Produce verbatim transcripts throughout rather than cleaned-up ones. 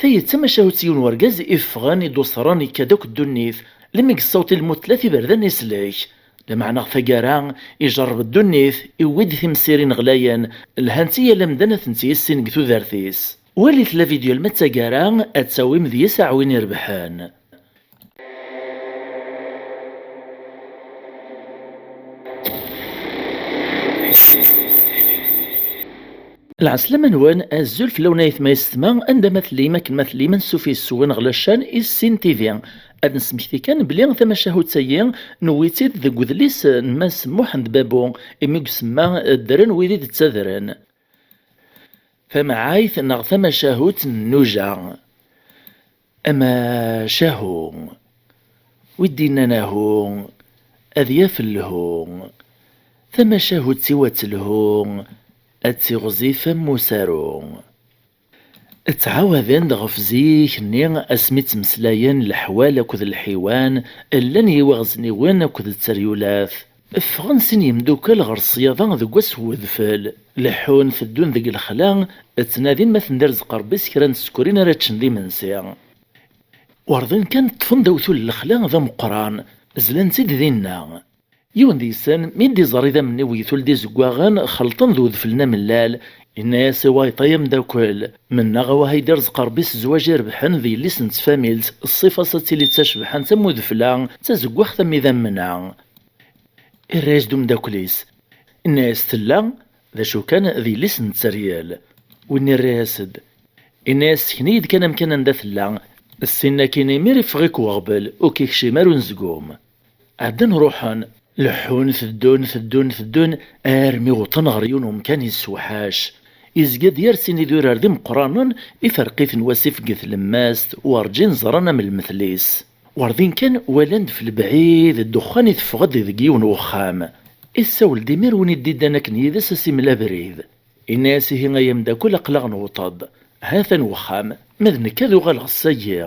Tayi d tamacahut n yiwen wergaz iffɣen i d-uṣren, ikka-d akk ddunit, lmi yessaweḍ i lmut tlata iberdan islek. Lameɛna ɣer taggara, ijerreb ddunit, iwwi-d timsirin ɣlayen, lhant i yal amdan ad tent-yissin deg tudert-is. Walit la vidéo alma d taggara, ad tawim deg-s aɛwin irebḥen. Lɛeslama-nwen, azul fell-awen ayetma yessetma, anda ma tellim, akken ma tellim, ansuf yes-wen ɣer la chaîne Issin T V. Ad nesmekti kan belli tamacahut-agi newwi-tt-id deg udlis n Mass Muḥend Babu, imi deg usemma ddren wid i d-ttadren. Tamɛayt neɣ tamacahut n nnuja. Amacahu. Wi d-innan ahu, ad yaf lhu. Tamacahut-iw ad telhu, ad tiɣzif am usaru. Ttɛawaden-d ɣef zik-nni asmi ttmeslayen leḥwal akked lḥiwan, llan yiwaɣezniwen akked tteryulat. Ffɣen sin yemdukal ɣer ṣṣyada deg wass n wedfel. Leḥḥun, teddun deg lexla, ttnadin ma tenda rrezq Ṛebbi s kra n tsekrin ara ččen d imensi. Werḍin kan ṭṭfen-d awtul n lexla d ameqqran, zlan-tt-id dinna. Yiwen deg-sen, mi d-iẓer idammen n wegtul d-izeggaɣen xelṭen d udfel n amellal, yenna-yas i wayeṭ: "Ay ameddakel, mennaɣ a wah i d-irzeq Ṛebbi s zzwaǧ irebḥen d yelli-s n tfamilt, ṣṣifa-s ad tili d tacebḥant am udfel-a, d tazeggaɣt am idammen-a." Irra-yas-d umeddakel-is, inna-yas: "Tella, d acu kan, d yelli-s n tteryel." Win irra-yas-d, inna-yas: "Sken-iyi-d kan amkan anda tella." Ssin akkin imir iffeɣ-ik weɣbel, ur k-ikcim ara unezgum. Ɛeddan ruḥen, leḥḥun, teddun, teddun, teddun, armi wwḍen ɣer yiwen umkan yessewḥac. Izga-d yir sin idurar d imeqqranen, iferq-iten wasif deg tlemmast, werǧin ẓran am lmetl-is. Werḍin kan walan-d f lebɛid ddexxan iteffeɣ-d deg yiwen uxxam. Issawel-d imir win i d-iddan akken yid-s ad s-imel abrid. Inna-yas: "Ihi ay ameddakel, aql-aɣ newweḍ-d. Ha-t-an wexxam, ma d nekk ad uɣaleɣ ssagi."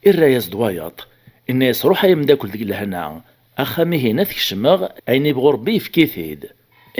Irra-yas-d wayeṭ. Inna-yas: "Ruḥ ay ameddakel deg lehna. Axxam-ihin ad t-kecmeɣ, ayen ibɣu Ṛebbi yefk-it-id."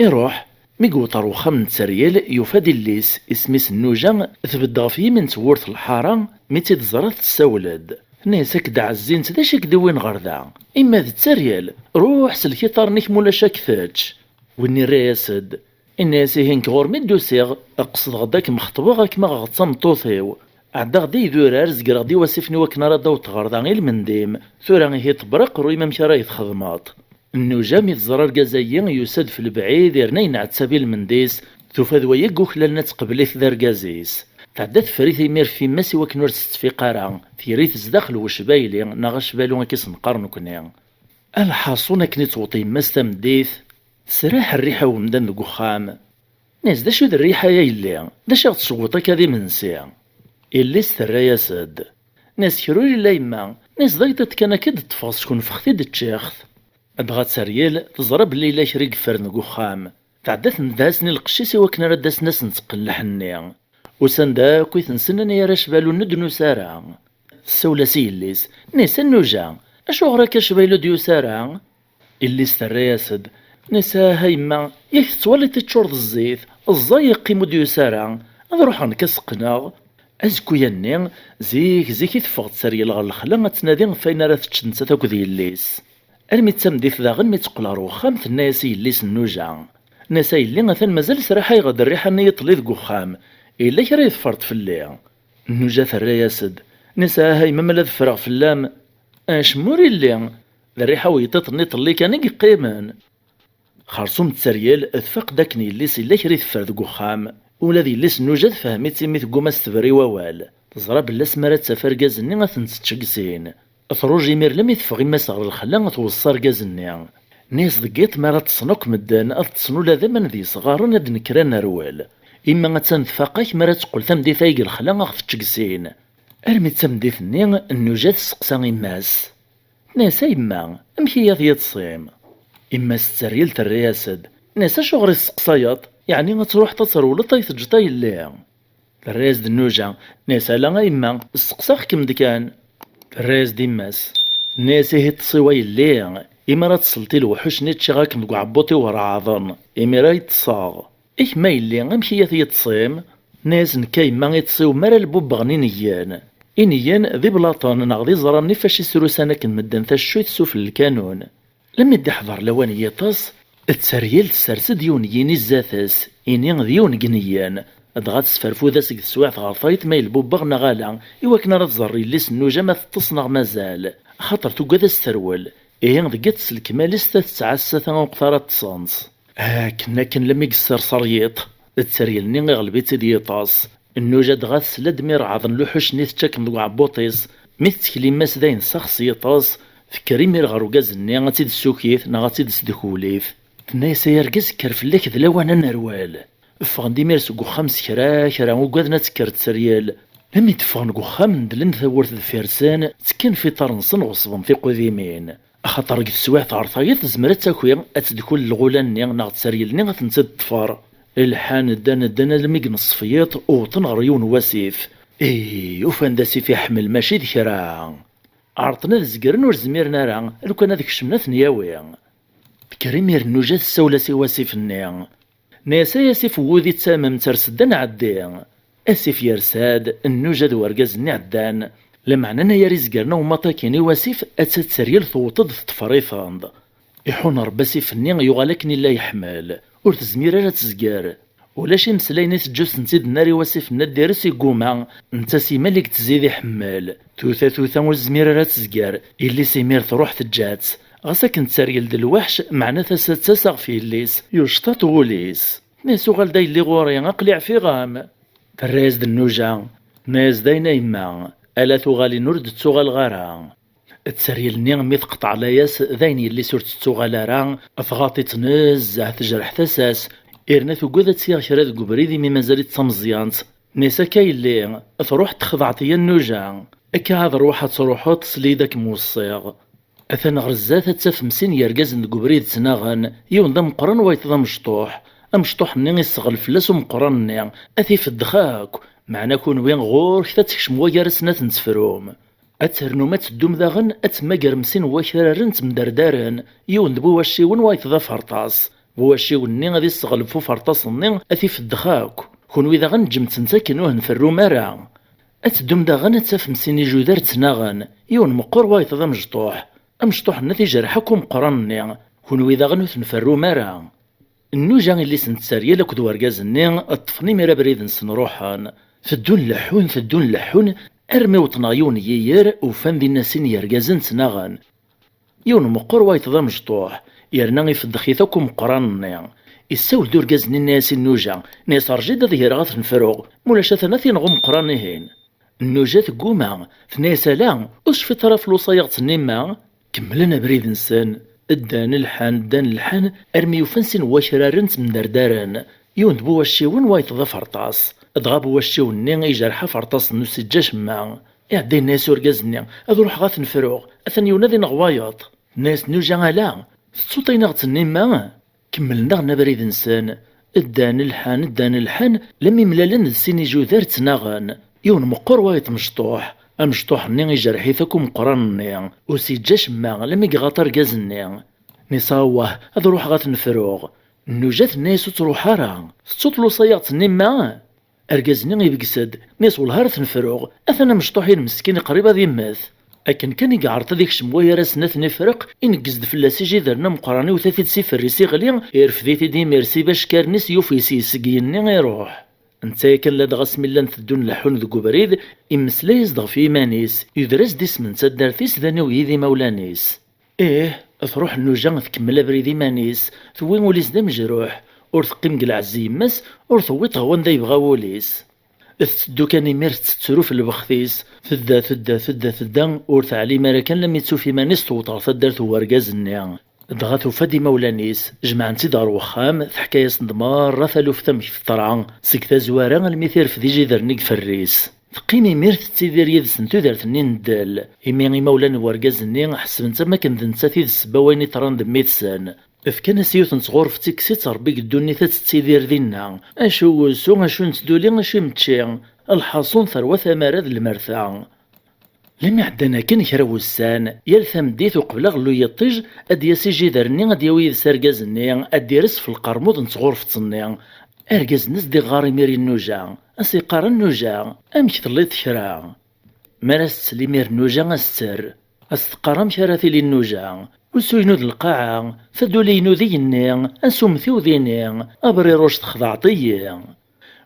Iruḥ, mi yewweḍ ɣer wexxam n tteryel, yufa-d illi-s, isem-is Nnuja, tbedd ɣef yimi n tewwurt n lḥara, mi tt-id-teẓra tessawel-d. Tenna-yas: "Ak-d ɛezzint, d acu i k-d-iwwin ɣer da? Imma d tteryel, ruḥ sellek iḍarren-ik ma ulac ad k-tečč." Win irra-yas-d, inna-yas: "Ihi nekk ɣur-m i d-usiɣ, qesdeɣ-d ad kem-xeṭbeɣ, ad kem-aɣeɣ d tameṭṭut-iw. Ɛeddaɣ-d i idurar, zegreɣ-d iwassifen i wakken ara d-awḍeɣ ɣer da i lmend-im. Tura ihi ṭebreq, ruyem amek ara yi-txedmeḍ." Nnuja mi teẓra argaz-agi yusa-d f lebɛid, yerna yenɛettab i lmend-is, tufa d waya i yuklalen ad teqbel-it d argaz-is. Tɛedda teffer-it imir f yemma-s i wakken ur tettfiq ara, tger-it zdaxel wecbayli neɣ acbalu akka i s-neqqar nekni. Alḥaṣun, akken i tewweḍ yemma-s tameddit, tesraḥ rriḥa i umdan deg uxxam. Nnes: "D acu d rriḥa-ya yelli? D acu i ɣ-tcewweḍ akka d imensi?" Yelli-s terra-yas-d. Nnes: "Kra ur yelli a yemma." Nnes: "D agḍiḍ kan akka i d-ṭṭfeɣ seg unfext i d-ččiɣ-t." Dɣa tteryel teẓra belli yella kra i yeffren deg uxxam. Tɛedda tendeh-asen i lqecc-is i wakken ara d-asen ad sen-tqen lḥenni. Usan-d akk i ten-snen ay arrac balu-nni ur d-nusi ara. Tessawel-as i yelli-s, nnes: "A Nnuja, acuɣer akka acbaylu ur d-yusi ara?" Yelli-s terra-yas-d, nnes: "Ah a yemma, yak tettwaliḍ iččur d zzit, ẓẓay yeqqim ur d-yusi ara, ad ruḥeɣ nekk ad s-qqneɣ." Azekka-nni, zik zik i teffeɣ tteryel ɣer lexla ad tnadi ɣef wayen ara tečč nettat akked yelli-s. Armi d tameddit daɣen mi teqqel ɣer wexxam tenna-yas i yelli-s Nnuja, nnes: "A yelli, atan mazal sraḥayeɣ-d rriḥa-nni iḍelli deg wexxam, yella kra i teffreḍ fell-i?" Nnuja terra-yas-d, nnes: "Ah a yemma, ma la ḍefreɣ fell-am, acemma ur illi, d rriḥa n wegḍiḍ-nni iḍelli kan i yeqqimen." Xersum tteryel tfaq-d akken yelli-s yella kra i teffer deg uxxam. Ula d yelli-s Nnuja tefhem-itt imi tegguma s-tebra i wawal. Teẓra belli asmi ara d-taf argaz-nni ad ten-tečč deg sin. Truj imir lammi teffeɣ yemma-s ɣer lexla, tweṣṣa argaz-nni. Nnes: "Deg yiḍ mi ara ṭṭsen akk medden, ad ṭṭsen ula d aman d yesɣaren, ad d-nekker ad nerwel. Imma attan tfaq-ak, mi ara teqqel tameddit-a deg lexla ad ɣ-tečč deg sin." Armi d tameddit-nni, Nnuja tesseqsa yemma-s. Nnes: "A yemma, amek i ad yiḍes-im?" Yemma-s tteryel terra-yas-d. Nnes: "Acuɣer i tesseqsayeḍ? Yeɛni ad truḥeḍ ad trewleḍ ay teǧǧeḍ a yelli?" Terra-yas-d Nnuja. Nnes: "Ala a yemma, steqsaɣ-kem-d kan." Terra-yas-d yemma-s. Nnes: "Ihi ṭṭes-iw a yelli, imi ara tesleḍ i lewḥuc-nni ččiɣ-akem deg uɛebbuḍ-iw ur ɛaḍen, imir ay ṭṭseɣ. I kemm a yelli, amek i ad yiḍes-im?" Tenna-yas: "Nekk a yemma, iṭes-iw mi ara lbubbeɣen ineggen. Ineggen d iblaṭen neɣ d iẓran ifac i srusan akken medden taccuyt sufell lkanun." Lemmi d-iḥḍer lawan n yiṭes, tteryel tessers-d yiwen n yini zdat-s, ini d yiwen n ineggen, dɣa tesferfud-as deg teswiɛt ɣer tayeḍ ma yelbubbeɣ neɣ ala, iwakken ara tẓer yelli-s Nnuja ma teṭṭes neɣ mazal, axaṭer tugad ad s-terwel, ihi deg yiṭes s lekmal-is ta tettɛassa ta uqtar ad ṭṭsent. Akken akken lemmi yesserser yiḍ, tteryel-nni iɣleb-itt-id yiṭes. Nnuja dɣa tesla-d mi reɛden luḥuc-nni tečča-kem deg uɛebbuṭ-is, mi tettkel yemma-s dayen tessaxes yiṭes, tekker imir ɣer urgaz-nni ad tt-id-tessukit neɣ ad tt-id-tesdukul-it. Tenna-yas: "Ay argaz, kker fell-ak d lawan ad nerwel." Ffɣen-d imir seg uxxam s kra kra, ugaden ad tekker tteryel. Lemmi d-ffɣen deg uxxam, ndlen tawwurt deffir-sen, ttekkan f iṭar-nsen, ɣeṣben tiqudimin. Axaṭer deg teswiɛt ɣer tayeḍ tezmer ad taki, ad tedkul lɣula-nni neɣ tteryel-nni ad tent-id-teṭṭfer. Lḥan ddan ddan almi yemṣef yiḍ, wwḍen ɣer yiwen n wasif. Ih, ufan d asif iḥemmel mačči d kra. Ɛerḍen ad zegren ur zmiren ara, lukan ad kecmen ad ten-yawi. Tekker imir Nnuja tessawel-as i wasif-nni. Tenna-yas: "Ay asif n wudi ttamem, tters-d ad nɛeddi." Asif yersa-d, Nnuja d urgaz-nni ɛeddan. Lameɛna anayer izgaren awmaṭ akkin i wasif, atta tteryel tewweḍ-d teṭṭfer-iten-d. Iḥun Rebbi asif-nni yuɣal akken i la yeḥmel, ur tezmir ara ad tezger. Ulac imeslayen i teǧǧa ur tent-id-nnar i wasif-nni ad d-ires, igguma, netta simmal i yettzid iḥemmel. Tuta tuta ur tezmir ara ad tezger, yelli-s imir truḥ teǧǧa-tt. Ɣas akken tteryel d lweḥc, meɛna tasa d tasa ɣef yelli-s, yucṭaṭ wul-is. Tenna-yas: "Uɣal-d a yelli ɣur-i, aql-i ɛfiɣ-am." Terra-yas-d Nnuja, tenna-yas: "D ayen a yemma, ala tuɣalin ur d-ttuɣaleɣ ara." Tteryel-nni mi teqṭeɛ layas, d ayen yelli-s ur tettuɣal ara, tɣaḍ-itt nezzeh, tejreḥ tasa-s, irna tugad ad tt-yaɣ kra deg ubrid imi mazal-itt d tameẓyant. Tenna-yas: "Akka yelli, truḥ texdeɛt-iyi a Nnuja. Akka ad ruḥ ad truḥeḍ, sel-iyi-d ad kem-weṣṣiɣ." Atan ɣer zdat ad tafem sin yergazen deg ubrid ttnaɣen, yiwen d ameqqran wayeḍ d amecṭuḥ. Amecṭuḥ-nni isseɣlef fell-as umeqqran-nni, ad t-ifeddex akk, meɛna kunwi ɣur-k ad tkecmem wagar-asen ad ten-tefrum. Ad ternum ad teddum daɣen ad temmagrem sin n wakraren ttemderdaren, yiwen d bu wacciwen wayeḍ d aferṭas. Bu wacciwen-nni ad isseɣlef uferṭas-nni ad t-ifeddex akk. Kunwi daɣen ǧǧem-tent akken ur hen-ferrum ara. Ad teddum daɣen ad tafem sin ijudar ttnaɣen, yiwen meqqer wayeḍ d amecṭuḥ. Amecṭuḥ-nni ad t-ijreḥ akk umeqqran-nni, kunwi daɣen ur ten-ferrum ara. Nnuja, yelli-s n tteryel akked urgaz-nni ṭṭfen imir abrid-nsen ruḥen. Teddun leḥḥun, teddun leḥḥun, armi wwḍen ɣer yiwen n yiyer, ufan dinna sin yergazen ttnaɣen. Yiwen meqqer wayeḍ d amecṭuḥ, yerna ifeddex-it akk umeqqran-nni. Issawel-d urgaz-nni, yenna-yas i Nnuja, yenna-yas: "Rǧu-d ad greɣ ad ten-fruɣ, mulac atan ad t-ineɣ umeqqran-ihin." Nnuja tegguma, tenna-yas: "Ala, ur tecfiḍ ara ɣef lewṣayat-nni n yemma?" Kemmlen abrid-nsen, ddan lḥan, ddan lḥan, armi ufan sin n wakraren ttemderdaren, yiwen d bu wacciwen wayeḍ d aferṭas. Dɣa bu wacciwen-nni ijerḥ aferṭas-nni ur s-iǧǧa acemma. Iɛedda yenna-yas urgaz-nni: "Ad ruḥeɣ ad ten-fruɣ, atan yiwen ad ineɣ wayeḍ." Tenna-yas Nnuja: "Ala, tettuḍ tayenaɣt-nni n yemma?" Kemmlen daɣen abrid-nsen. Ddan lḥan, ddan lḥan, lammi mlalen d sin ijudar ttnaɣen. Yiwen meqqer wayeḍ mecṭuḥ. Amecṭuḥ-nni ijerḥ-it akk umeqqran-nni. Ur s-yeǧǧa acemma, lammi iɣaḍ argaz-nni. Nisa: "Awah, ad ruḥeɣ ad ten-fruɣ." Nnuja tenna-yas: "Ur ttruḥ ara. Tettuḍ lewṣayat-nni n yemma?" Argaz-nni ibges-d, nni-as: "Wellah ar ten-fruɣ, atan amecṭuḥ-in meskin qrib ad immet." Akken kan i yeɛreḍ ad ikcem wayar-asen ad ten-ifreq, ineggez-d fell-as ijidren ameqqran, iwet-it-id s iferri s iɣli, irfed-it-id imir s ibackaren-is, yufeg-it seg yigenni, iruḥ. Netta yakan ladɣa asmi llan teddun leḥḥun deg ubrid, imeslay-as-d ɣef yiman-is, yuder-as-d isem n taddart-is d aniwyi d imawlan-is. Ih, truḥ Nnuja tkemmel abrid iman-is, tewwi ul-is d amejruḥ, ur teqqim deg lɛezz n yemma-s, ur tewwiḍ ɣer wanda yebɣa wul-is. Tetteddu kan imir tettettru f lbext-is, tedda, tedda, tedda, tedda, ur teɛlim ara kan lammi ttufi iman-is tewweḍ ɣer taddart n urgaz-nni. Dɣa tufa-d imawlan-is, jemɛen-tt-id ɣer wexxam, teḥka-yasen-d merra taluft amek teḍra, seg tazwara almi tirfed ijidren i iferr-is. Teqqim imir tettidir yid-sen tudert-nni n ddel, imi imawlan n urgaz-nni ḥesben-tt am akken d nettat i d ssebba wayen iḍran d mmi-tsen. Fkan-as yiwet n tɣurfet i kkes-itt Rebbi deg ddunit ad tettidir dinna. Acu n wusu, acu n tduli, acu n tečči. Lḥaṣun terwa tamara d lmerta. Lammi ɛeddan akken kra wussan, yal tameddit uqbel aɣelluy n yiṭij, ad d-yas ijider-nni, ad d-yawi yid-s argaz-nni, ad d-ires f lqermud n tɣurfet-nni. Argaz-nni as-d-iɣɣar imir i Nnuja, as-iqqar: "A Nnuja, amek telliḍ kra?" Mi ara s-tsel imir Nnuja, as-tter, as-teqqar: "Amek ara tili Nnuja? Usu-inu d lqaɛa, taduli-inu d igenni, asummet-iw d ini, abriruc texdeɛḍ-iyi."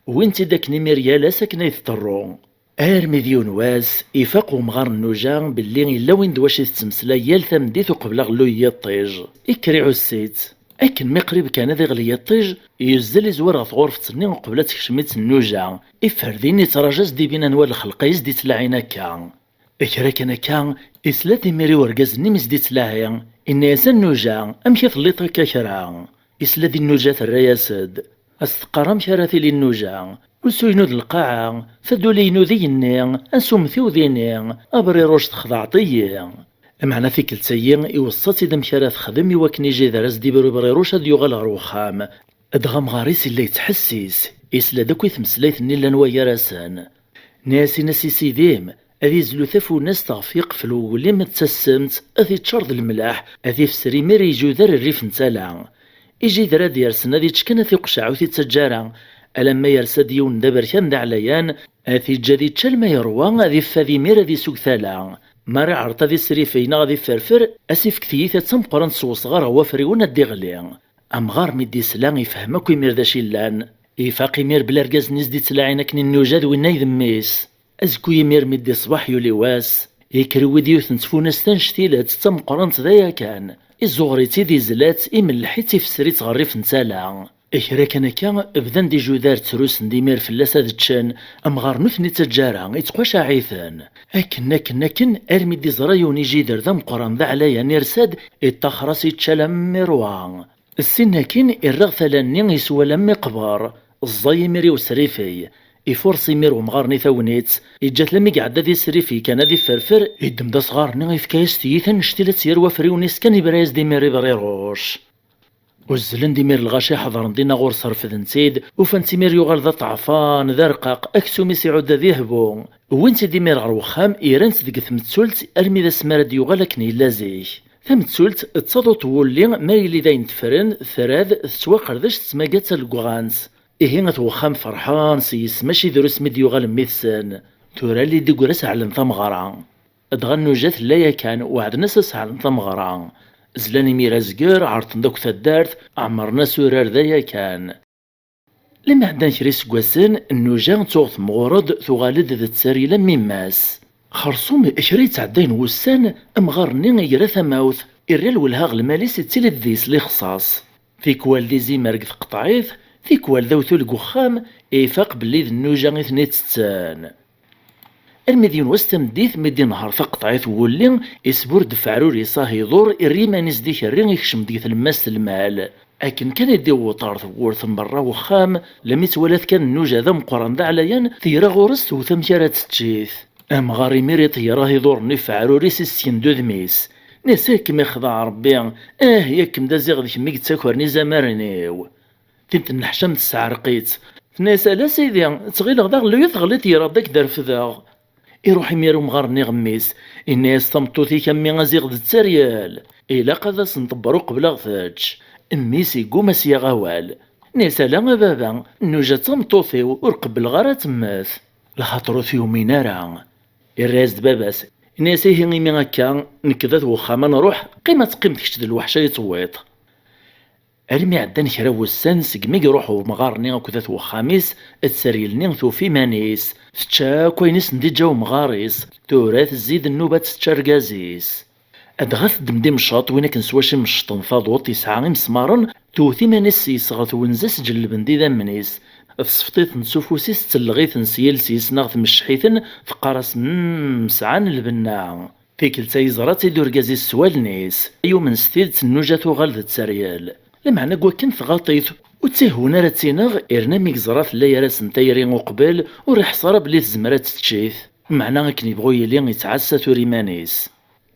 Wwin-tt-id akken imir yal ass akken ay tḍerru. Armi d yiwen wass, ifaq umɣar n Nnuja belli yella win d wacu i tettmeslay yal tameddit uqbel aɣelluy n yiṭij. Ikker iɛuss-itt. Akken mi qrib kan ad iɣli yiṭij, yuzzel izwar ɣef tɣurfet-nni uqbel ad tekcem-itt Nnuja. Iffer din, ittraǧu ad s-d-ibin anwa lxelq i s-d-ittlaɛin akka. Kra kan akka, isla-d imir i urgaz-nni mi s-d-ittlaɛi, inna-yas: "A Nnuja, amek i telliḍ akka kra?" Isla-d i Nnuja terra-yas-d. As-teqqar: "Amek ara tili Nnuja? Usu-inu d lqaɛa, taduli-inu d igenni, asummet-iw d ini, abriruc texdeɛḍ-iyi." Meɛna tikkelt-agi, iweṣṣa-tt-id amek ara texdem i wakken ijider as-d-ibru briruc ad d-yuɣal ɣer wexxam. Dɣa amɣar-is yella yettḥessis, isla-d akk i tmeslayt-nni llan wagar-asen. Nna-as: "Ini-as i sidi-m ad izlu tafunast ɣef yiqfel uglim d tassemt, ad t-iččar d lemleḥ, ad ifser imir i ijuder rrif n tala. Ijider ad yersen ad ičč kan, ad t-iqceɛ, ur t-ittaǧǧa ara, alamma yersa-d yiwen d aberkan d aɛlayan, ad t-iǧǧ ad ičč alma yerwa, ad iffad imir ad isug tala. Ma ara iɛreḍ ad isrifey neɣ ad ifferfer, ad s-ifk tiyita d tameqqrant s wesɣar ɣer wafriwen ad d-iɣli." Amɣar mi d-isla, ifhem akk imir d acu illan. Ifaq imir belli argaz-nni s-d-ittlaɛin akken i Nnuja d winna i d mmi-s. Azekka imir mi d-iṣbeḥ yuli wass, ikker iwwi-d yiwet n tfunast annect-ilat d tameqqrant d aya kan. Iẓuɣer-itt-id, izla-tt, imelleḥ-itt, ifser-itt ɣer rrif n tala. Kra kan akka, bdan-d ijuder ttrusen-d imir fell-as ad ččen, amɣar ur ten-ittaǧǧa ara, ittqacaɛ-iten. Akken, akken, akken, armi d-iẓra yiwen ijider d ameqqran d aɛlayan irsa-d, iṭṭaxer-as, ičča alammi irwa. Ssin akkin, irreɣ tala-nni, iswa alammi qber. Ẓẓay imir i usrifey. Ifures imir umɣar-nni tagnit, iǧǧa-t lammi iɛedda di srifey kan ad ifferfer, iddem-d asɣar-nni, ifka-yas tiyita annect-ilat gar wafriwen-is kan, ibra-yas-d imir ibriruc. Uzzlen-d imir lɣaci, ḥeḍren dinna ɣur-s, refden-t-id, ufan-t imir yuɣal d aṭeɛfan, d arqaq, aksum-is iɛudda d ihbu. Wwin-t-id imir ɣer wexxam, iran-t deg tmettult armi d asmi ara d-yuɣal akken yella zik. Tamettult d taḍuṭ n wulli, ma yili d ayen tefren, trad, tettwaqerdec, tettmaga d talegɣant. Ihi at wexxam ferḥen s yes, mačči drus mi d-yuɣal mmi-tsen. Tura lli d-iggra seɛlen tameɣra. Dɣa Nnuja tella yakan, weɛden-as ad seɛlen tameɣra. Zlan imir azger, ɛerḍen-d akk taddart, ɛemmren-as urar d aya kan. Lmi ɛeddan kra iseggasen, Nnuja tuɣ temɣur-d, tuɣal-d d tteryel am yemma-s. Xerṣum kra yettɛeddayen wussan, amɣar-nni igra tamawt, irra lwelha ɣer lmal-is, ittili-d deg-s lixṣaṣ. Tikwal d izimer deg tqeṭɛit, tikwal d awtul deg uxxam, ifaq belli d Nnuja i ten-itetten. Armi d yiwen wass tameddit, mi d-inehher taqeṭɛit n wulli, isbur-d ufeɛrur-is ahiḍur, irra iman-is d ikerri, ikcem deg tlemmast n lmal. Akken kan i d-iwweḍ ɣer tewwurt n berra n wexxam, lmi twala-t kan Nnuja d ameqqran d aɛlayan, tegra ɣur-s, tewwet amek ara tečč-it. Amɣar imir iṭeyyer ahiḍur-nni ufeɛrur-is, issken-d udem-is. Nna-s: "Ad kem-ixdeɛ Rebbi, ah, yak-m d aziɣ d kemm i yettakren izamaren-iw." Tin tenneḥcam tesseɛreq-itt. Tenna-yas: "Ala sidi, ttɣileɣ d aɣelluy i teɣliḍ, yerɣ-d ad k-d-refdeɣ." Iruḥ imir umɣar-nni ɣer mmi-s, inna-yas: "Tameṭṭut-ik a mmi aziɣ d tteryel. Ilaq ad as-nḍebber uqbel ad ɣ-tečč." Mmi-s igguma s-yaɣ awal. Inna-yas: "Ala a baba, Nnuja d tameṭṭut-iw, ur qebbleɣ ara ad temmet." Lxaṭer ur t-yumin ara. Irra-yas-d baba-s, inna-yas: "Ihi imi akka, nekk d at wexxam ad nruḥ, qqim ad teqqimeḍ kečč d lweḥc ay tewwiḍ." Armi ɛeddan kra wussan segmi iruḥ umɣar-nni akked at wexxam-is, tteryel-nni tufa iman-is, tečča akk ayen i sen-d-iǧǧa umɣar-is, tura tezzi-d nnuba ad tečč argaz-is. Dɣa teddem-d imceṭ, win akken s wacu imceṭ n taḍuṭ, yesɛa imesmaren, tewwet iman-is s-yes ɣer twenza-s, ǧellben-d idammen-is, tesfeḍ-iten s ufus-is, telleɣ-iten s yiles-is neɣ tmecceḥ-iten, teqqar-as: "Mm, sɛan lbenna." Tikkelt-a yeẓra-tt-id urgaz-is s wallen-is, yumen s tidet Nnuja tuɣal d tteryel. Lameɛna deg wakken tɣaḍ-it, ur tt-ihun ara ad tt-ineɣ, yerna mi yeẓra tella gar-asen tayri uqbel, ur iḥess ara belli tezmer ad tečč-it. Meɛna akken yebɣu yili, yettɛassa tura iman-is.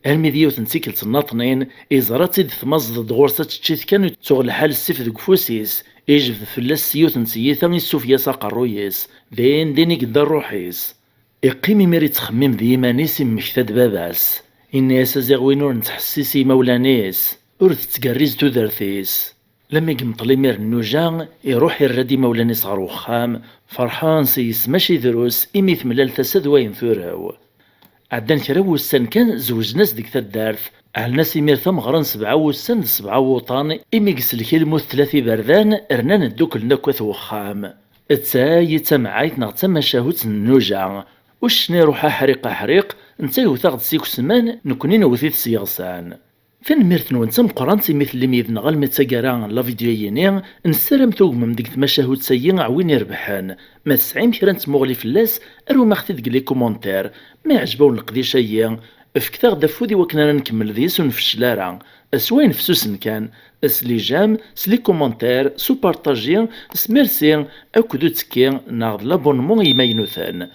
Armi d yiwet n tikkelt nnaṭnin, iẓra-tt-id tmaẓeḍ-d ɣur-s ad tečč-it kan, tuɣ lḥal ssif deg ufus-is, ijbed fell-as s yiwet n tiyita, issufeg-as aqerruy-is, din din i yedda rruḥ-is. Iqqim imir ittxemmim d yiman-is, immekta-d baba-s. Inna-yas: "A ziɣ win ur nettḥessis i yimawlan-is, ur tettgerriz tudert-is." Lammi yemṭel imir nnuja, iruḥ irra-d imawlan-is ɣer wexxam, ferḥen s yes, mačči drus, imi temlal tasa d wayen turew. Ɛeddan kra n wussan kan, zewjen-as deg taddart. Ɛellen-as imir tameɣra n sebɛa wussan d sebɛa wuṭan, imi yeslek i lmut tlata iberdan, rnan dduklen akk at wexxam. D ta i d tamɛayt neɣ d tamacahut n nnuja. Uccen iruḥ aḥriq aḥriq, netta yewwet-aɣ-d s ikesman, nekkni newwet-it s yeɣsan. Tanemmirt-nwen d tameqqrant imi tellim yid-neɣ almi d taggara n la vidéo-yini. Nessaram tugmem deg tmacahut-agi aɛwin irebḥen. Ma tesɛim kra n tmuɣli fell-as, arum-aɣ-t-id deg les commentaires. Ma iɛjeb-awen leqdic-agi, fket-aɣ-d afud i wakken ara nkemmel deg-s ur nfeccel ara. S wayen fessusen kan, s les j'aime, s les commentaires, s upartaji, s merci, akked uttekki neɣ d l'abonnement i yimaynuten.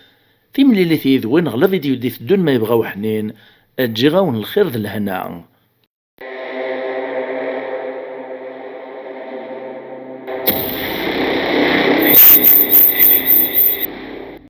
Timlilit yid-wen ɣer la vidéo d-iteddun ma yebɣa uḥnin. Ǧǧiɣ-awen lxir d lehna.